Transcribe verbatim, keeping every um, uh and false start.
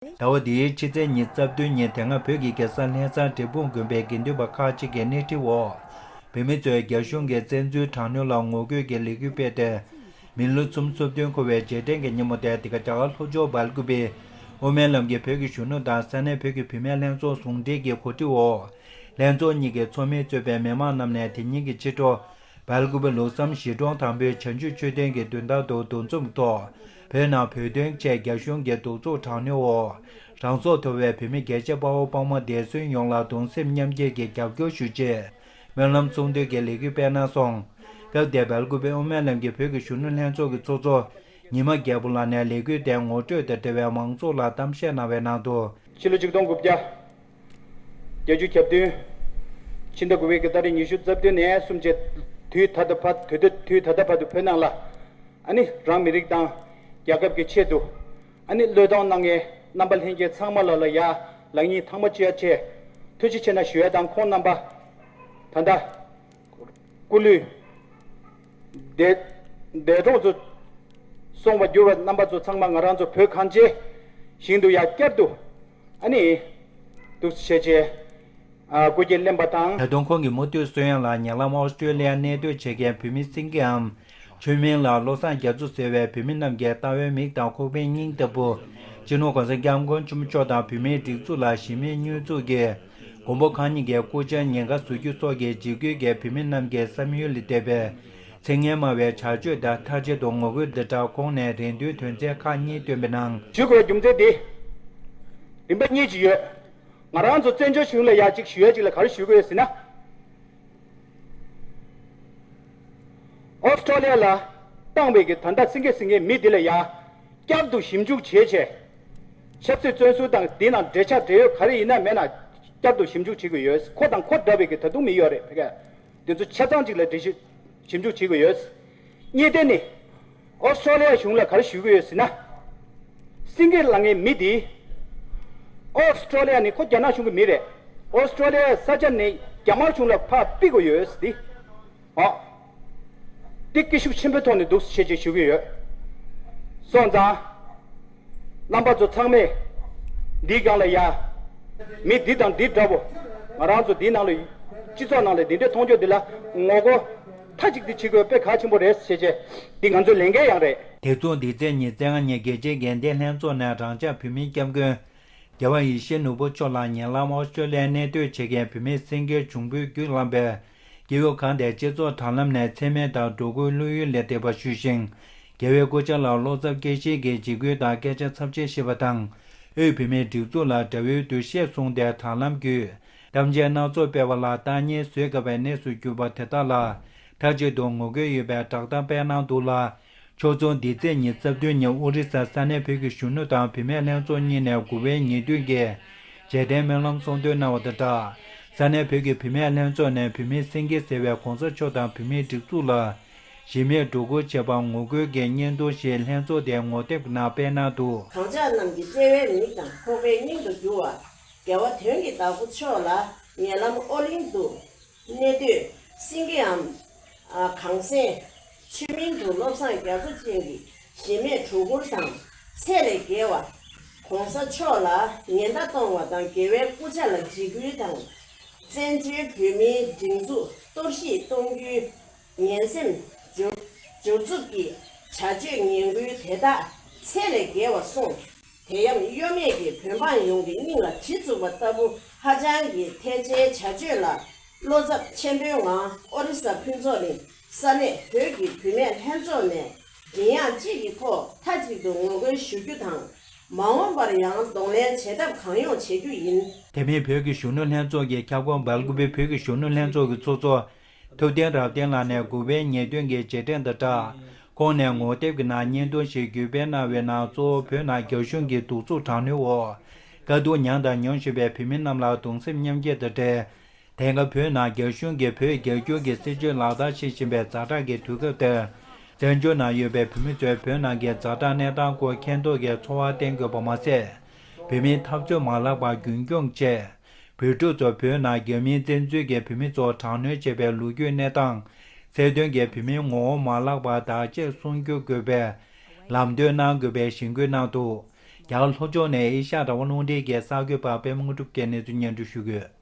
ཟླ་བ་འདིའི་ཕྱི་ཚེས་ཉི་ཤུ་རྩ་བདུན་ཉིན་དེ་སྔ་བོད་ཀྱི་རྒྱལ་ས་ལྷ་ས་འབྲས་སྤུངས་དགོན་པའི་དགེ་འདུན་པ་ཁག་ཅིག་གིས་སྣེ་ཁྲིད་འོག་བོད་མི་ཚོས་རྒྱ་གཞུང་གིས་བཙན་འཛུལ་དྲག་གནོན་ལ་ངོ་རྒོལ་གྱི་ལས་འགུལ་སྤེལ་ཏེ། མི་ལོ་སུམ་ཅུ་སོ་བདུན་འཁོར་བའི་རྗེས་དྲན་གྱི་ཉིན་མོ་དེ་འདི་ག་རྒྱ་གར་ལྷོ་ཕྱོགས་སྦེལ་ཀུ་པེ་དབུ་མའི་ལམ་གྱི་བོད་ཀྱི་གཞོན་ནུ་དང་ས་གནས་བོད་ཀྱི་བུད་མེད་ལྷན་ཚོགས་ཟུང་འབྲེལ་གྱི་གོ་སྒྲིག་འོག་ལྷན་ཚོགས་གཉིས་ཀྱི་ཚོགས་མི་གཙོས་པའི་མི་མང་རྣམས་ནས་དེ་ཉིན་གྱི་ཕྱི་དྲོ། སྦེལ་ཀུ་པེ་ལུགས་བསམ་གཞིས་གྲོང་དང་པོའི་བྱང་ཆུབ་མཆོད་རྟེན་གྱི་མདུན་ཐང་དུ་འདུ་འཛོམས་ཐོག་བོད་ནང་བོད་དོན་ཆེད་རྒྱ་གཞུང་གིས་གདུག་རྩུབ་དྲག་གནོན་འོག་རང་སྲོག་དོར་བའི་བོད་མི་རྒྱལ་གཅེས་དཔའ་བོ་དཔའ་མོ་འདས་གསོན་ཡོངས་ལ་གདུང་སེམས་མཉམ་སྐྱེད་ཀྱི་རྒྱབ་སྐྱོར་ཞུ་ཆེད་སྨོན་ལམ་གསུང་འདོན་གྱི་ལས་འགུལ་སྤེལ་གནང་སོང་། སྐབས་དེར་སྦེལ་ཀུ་པེ་དབུ་མའི་ལམ་གྱི་བོད་ཀྱི་གཞོན་ནུ་ལྷན་ཚོགས་ཀྱི་ཚོགས་གཙོ་ཉི་མ་རྒྱལ་པོ་ལགས་ནས་ལས་འགུལ་དེ་ངོ་སྤྲོད་དང་འབྲེལ་བའི་མང་ཚོགས་ལ་གཏམ་བཤད་གནང་བའི་ནང་དུ། ཕྱི་ལོ་ཆིག་སྟོང་དགུ་བརྒྱ་བརྒྱད་ཅུ་གྱ་བདུན། ཕྱི་ཟླ་དགུ་པའི་གི་ཏ་རིག་ཉི་ཤུ་རྩ་བདུན་ནས་བཟུང་བྱས་དུས་ད་ལྟ་བར་དུས་ད་དུས་ད་ལྟ་བར་དུ་བོད་ནང་ལ་ཨ་ནི་རང་མི་རིགས་དང་རྒྱལ་ཁབ་ཀྱི་ཆེད་དུ་ཨ་ནི་བློས་གཏོང་གནང་མཁན་རྣམ་པ་ལྷན་རྒྱས་ཚང་མ་ལ་ལ་ཡ་ལག་གཉིས་ཐང་མ་གཅིག་ཡ་ཆེ་ཐུགས་རྗེ་ཆེ་གནང་ཞུ་ཡ་དང་ཁོང་རྣམ་པ་ད་ལྟ་སྐུ་ལུས་འདས་འདས་གྲོངས་སུ་སོང་བར་གྱུར་བ་རྣམ་པ་ཚོ་ཚང་མ་ང་རང་ཚོ་བོད་གངས་ཅན་ཞིང་དུ་ཡ་བསྐྱར་དུ་ཨ་ནི་འདུག་བྱས་རྗེས་ཨ་སྐུ་སྐྱེ་ལེན་པ་དང་། ད་དུང་ཁོང་གི་མུ་མཐུད་གསོན་ཡོང་ལ་ཉེ་ལམ་ཨོ་སི་ཀྲོ་ལི་ཡར་གནས་སྡོད་བྱེད་མཁན་བོད་མི་སེང་གེའམ་ཆོས་མིང་ལ་བློ་བཟང་རྒྱ་མཚོ་ཟེར་བའི་བོད་མི་རྣམས་ཀྱི་ལྟ་བའི་མིག་དང་ཁོག་པའི་སྙིང་ལྟ་བུ། སྤྱི་ནོར་གོང་ས་སྐྱབས་མགོན་ཆེན་པོ་མཆོག་དང་བོད་མིའི་སྒྲིག་འཛུགས་ལ་གཞི་མེད་བསྙོན་འཛུགས་ཀྱིས་མགོན་པོ་གང་ཉིད་ཀྱི་སྐུ་ཕྱྭ་ཉེན་ཁ་བཟོ་རྒྱུ་སོགས་ཀྱི་འཇིགས་སྐུལ་གྱིས་བོད་མི་རྣམས་ཀྱི་བསམ་ཡུལ་ལས་འདས་པའི་ཚིག་ངན་སྨྲ་བའི་བྱ་སྤྱོད་དང་མཐའ་གཅིག་ཏུ་ངོ་རྒོལ་འདི་ལྟར་ཁོང་ནས་རེ་འདུན་དོན་ཚན་ཁག་གཉིས་བཏོན་པའི་ནང་། ཞུ་དགོས་རྒྱུ་མཚན་འདི་རིམ་པ་གཉིས་ཅིག་ཡོད། ང་རང་ཚོ་བཙན་བྱོལ་གཞུང་ལ་ཡ་གཅིག་ཞུ་ཡ་གཅིག་ལ་ག་རེ་ཞུ་དགོས་ཡོད་ཟེར་ན། ཨོ་སི་ཀྲོ་ལི་ཡ་ལ་བཏང་བའི་གི་ད་ལྟ་སེང་གེ་ཟེར་མཁན་མི་འདི་ལ་ཡ་བསྐྱར་དུ་ཞིབ་འཇུག་བྱས་བྱས། ཆབ་སྲིད་བཙོན་ཟུར་དང་འདི་ནང་འབྲེལ་ཆགས་འབྲེལ་ཡོད་ག་རེ་ཡིན་ན་མེད་ན་བསྐྱར་དུ་ཞིབ་འཇུག་བྱེད་དགོས་ཡོད། ཁོ་དང་ཁོ་འདྲ་བའི་གི་ད་དུང་མི་ཡོད་རེད་ཕ་གི། འདི་ཚོ་ཆ་ཚང་གཅིག་ལ་འགྲེལ་བཤད་ཞིབ་འཇུག་བྱེད་དགོས་ཡོད། གཉིས་དེ་ནི། ཨོ་སི་ཀྲོ་ལི་ཡ་གཞུང་ལ་ག་རེ་ཞུ་གི་ཡོད་ཟེར་ན། སེང་གེ་ལབ་མཁན་མི་འདི། ཨོ་སི་ཀྲོ་ལི་ཡ་ནི་ཁོ་རྒྱ་ནག་གཞུང་གི་མི་རེད། ཨོ་སི་ཀྲོ་ལི་ཡའི་ས་ཆ་ནི་རྒྱ་དམར་གཞུང་ལ་ཕར་ཕུད་དགོས་ཡོད་ཟེར་ཏེ། ཨོ། འདི་སྐད་ཤུགས་ཆེན་པོའི་ཐོག་ནས་འདུག་སེ་བྱས་བྱས་ཞུ་གི་ཡོད། སོང་ཙང་། རྣམ་པ་ཚོ་ཚང་མས་འདིའི་སྒང་ལ་ཡ། མི་འདི་དང་འདི་འདྲ་བོ། ང་རང་ཚོ་འདིའི་ནང་ལ་སྤྱི་ཚོགས་ནང་ལ་འདི་འདྲའི་མཐོང་ཆོས་འདི་ལ་ངོ་རྒོལ་མཐའ་གཅིག་ཏུ་བྱེད་དགོས་དཔེ་གལ་ཆེན་པོ་རེད་ཟེར་བྱས་འདི་ང་ཚོའི་ལས་འགན་ཡང་རེད། དེ་མཚུངས་འདི་ཚེས་ཉི་ཤུ་རྩ་ལྔ་ཉིན་རྒྱལ་སྤྱིའི་དགེ་ལྡན་ལྷན་ཚོགས་ནས་རང་ཅག་བོད་མིའི་སྐྱབས་མགོན་རྒྱལ་བ་ཡིད་བཞིན་ནོར་བུ་མཆོག་ལ་ཉེ་ལམ་ཨོ་སི་ཀྲོ་ལི་ཡའི་གནས་སྡོད་བྱེད་མཁན་བོད་མི་སེང་གེ་འབྱུང་པོས་བརྒྱུད་བསླངས་པའི། སྐྱེ་བོ་གང་དེ་སྤྱི་ཚོགས་དྲ་ལམ་ནས་མཚན་སྨད་དང་སྒྲོ་སྐུར་བླུག་ཡུལ་ལས་འདས་པ་ཞུས་ཤིང་། རྒྱལ་བའི་སྐུ་ཕྱྭ་ལ་བློ་འཚབ་སྐྱེ་གཞིའི་གི་འཇིགས་སྐུལ་དང་སྐད་ཆ་ཚབས་ཆེ་བཤད་པ་དང་། དབུས་བོད་མིའི་སྒྲིག་འཛུགས་ལ་དགྲ་བོའི་འདུ་ཤེས་བཟུང་སྟེ་དྲ་ལམ་བརྒྱུད་གཏམ་འཆལ་སྣ་ཚོགས་སྤེལ་བ་ལ་ལྟ་ཉན་བཟོད་དཀའ་བའི་གནས་སུ་གྱུར་པ་དེ་དག་ལ་མཐའ་གཅིག་ཏུ་ངོ་རྒོལ་ཡོད་པའི་བསྒྲགས་གཏམ་སྤེལ་གནང་འདུག་ལ། ཕྱོགས་མཚུངས་འདི་ཚེས་ཉི་ཤུ་རྩ་བདུན་ཉིན་ཨོ་རི་ས་ས་གནས་བོད་ཀྱི་གཞོན་ནུ་དང་བུད་མེད་ལྷན་ཚོགས་གཉིས་ནས་དགུ་པའི་ཉེར་བདུན་གྱི་རྗེས་དྲན་སྨོན་ལམ་གསུང་འདོན་གནང་བ་དང་སྦྲགས། ས་གནས་བོད་ཀྱི་བུད་མེད་ལྷན་ཚོགས་ནས་བོད་མི་སེང་གེ་ཟེར་བའི་གོང་ས་མཆོག་དང་བོད་མིའི་སྒྲིག་འཛུགས་ལ་གཞི་མེད་སྒྲོ་སྐུར་བྱས་པར་ངོ་རྒོལ་གྱི་བརྙན་ཐུང་ཞིག་ལྷན་ཚོགས་དེའི་ངོ་དེབ་ནང་སྤེལ་གནང་འདུག། གངས་ལྗོངས་རྣམས་ཀྱི་དཔྲལ་བའི་མིག་དང་ཁོག་པའི་སྙིང་དུ་གྱུར་བ། རྒྱལ་བ་དོན་གྱི་བདག་པོ་མཆོག་ལ་ཉེ་ལམ་ཨོ་གླིང་དུ། གནས་སྡོད་སེང་གེའམ། གངས་སེང་། ཆོས་མིང་དུ་བློ་བཟང་རྒྱ་མཚོ་ཅན་གྱི་གཞི་མེད་སྒྲོ་སྐུར་དང་ཚད་ལས་བརྒལ་བ། གོང་ས་མཆོག་ལ་ཉེན་བརྡ་གཏོང་བ་དང་རྒྱལ་བའི་སྐུ་ཕྱྭ་ལ་འཇིགས་སྐུལ་དང་། བཙན་བྱོལ་བོད་མིའི་སྒྲིག་འཛུགས་གཏོར་བཤིག་གཏོང་རྒྱུའི་ངན་སེམས་འབྱོར་འབྱོར་རྩུབ་ཀྱི་བྱ་སྤྱོད་ངན་སྐུལ་དེ་དག་ཚད་ལས་བརྒལ་བ་སོང་། དེ་ཡང་གཡོ་མེད་ཀྱི་བོད་འབངས་ཡོངས་ཀྱི་སྙིང་ལ་གྲི་བཙུགས་པ་ལྟ་བུ་ཧ་ཅང་གི་ཐལ་ཆེའི་བྱ་སྤྱོད་ལ་བློ་འཚབ་ཆེན་པོའི་ངང་ཨོ་རི་ས་ཕུན་ཚོགས་གླིང་ས་གནས་བོད་ཀྱི་བུད་མེད་ལྷན་ཚོགས་ནས་མགྲིན་དབྱངས་གཅིག་གི་ཐོག་མཐའ་གཅིག་ཏུ་ངོ་རྒོལ་ཞུ་རྒྱུ་དང་། མ་འོངས་པར་ཡང་གདོང་ལེན་བྱེད་ཐབས་གང་ཡོང་བྱེད་རྒྱུ་ཡིན། དེ་མིན་བོད་ཀྱི་གཞོན་ནུ་ལྷན་ཚོགས་ཀྱི་ཁྱབ་ཁོངས་སྦེལ་ཀུ་པེ་བོད་ཀྱི་གཞོན་ནུ་ལྷན་ཚོགས་ཀྱི་ཚོགས་གཙོ། ཐུབ་བསྟན་རབ་བརྟན་ལགས་ནས་དགུ་པའི་ཉེར་བདུན་གྱི་རྗེས་དྲན་དང་སྦྲགས། ཁོང་ནས་ངོ་དེབ་ཀྱི་ནང་བརྙན་ཐུང་ཞིག་བརྒྱུད་སྤེལ་གནང་བའི་ནང་གཙོ་བོ་བོད་ནང་རྒྱ་གཞུང་གིས་གདུག་རྩུབ་དྲག་གནོན་འོག་དཀའ་སྡུག་མྱངས་དང་མྱོང་བཞིན་པའི་བོད་མི་རྣམས་ལ་གདུང་སེམས་མཉམ་སྐྱེད་དང་འབྲེལ། དེང་སྐབས་བོད་ནང་རྒྱ་གཞུང་གིས་བོད་རྒྱ་སྒྱུར་གྱི་སྲིད་བྱུས་ལག་བསྟར་བྱེད་བཞིན་པའི་ཛ་དྲག་གི་དུས་སྐབས་དེར། བཙན་བྱོལ་ནང་ཡོད་པའི་བོད་མི་ཚོས་བོད་ནང་གི་ཛ་དྲག་གནས་སྟངས་སྐོར་མཁྱེན་རྟོགས་ཀྱི་ཚོར་བ་བསྟན་དགོས་པ་མ་ཟད། བོད་མིའི་འཐབ་རྩོད་མ་ལག་པ་རྒྱུན་འཁྱོངས་བྱས། བོད་ཕྲུག་ཚོ་བོད་ནང་རྒྱ་མིའི་བཙན་འཛུལ་གྱིས་བོད་མི་ཚོ་དྲག་གནོན་བྱས་པའི་ལོ་རྒྱུས་གནས་སྟངས། ཚད་ལྡན་གྱི་བོད་མིའི་ངོ་བོ་མ་བརླག་པར་བདག་གཅེས་སྲུང་སྐྱོབ་དགོས་པའི་ལམ་སྟོན་གནང་དགོས་པའི་གཞེན་སྐུལ་གནང་འདུག། རྒྱ་གར་ལྷོ་ཕྱོགས་ནས་ཨེ་ཤ་ཡ་དྲ་བ་རླུང་འཕྲིན་གྱི་གསར་འགོད་པ་པད་མ་དངོས་གྲུབ་ཀྱིས་གནས་ཚུལ་སྙན་སྒྲོན་ཞུ་གི་ཡོད།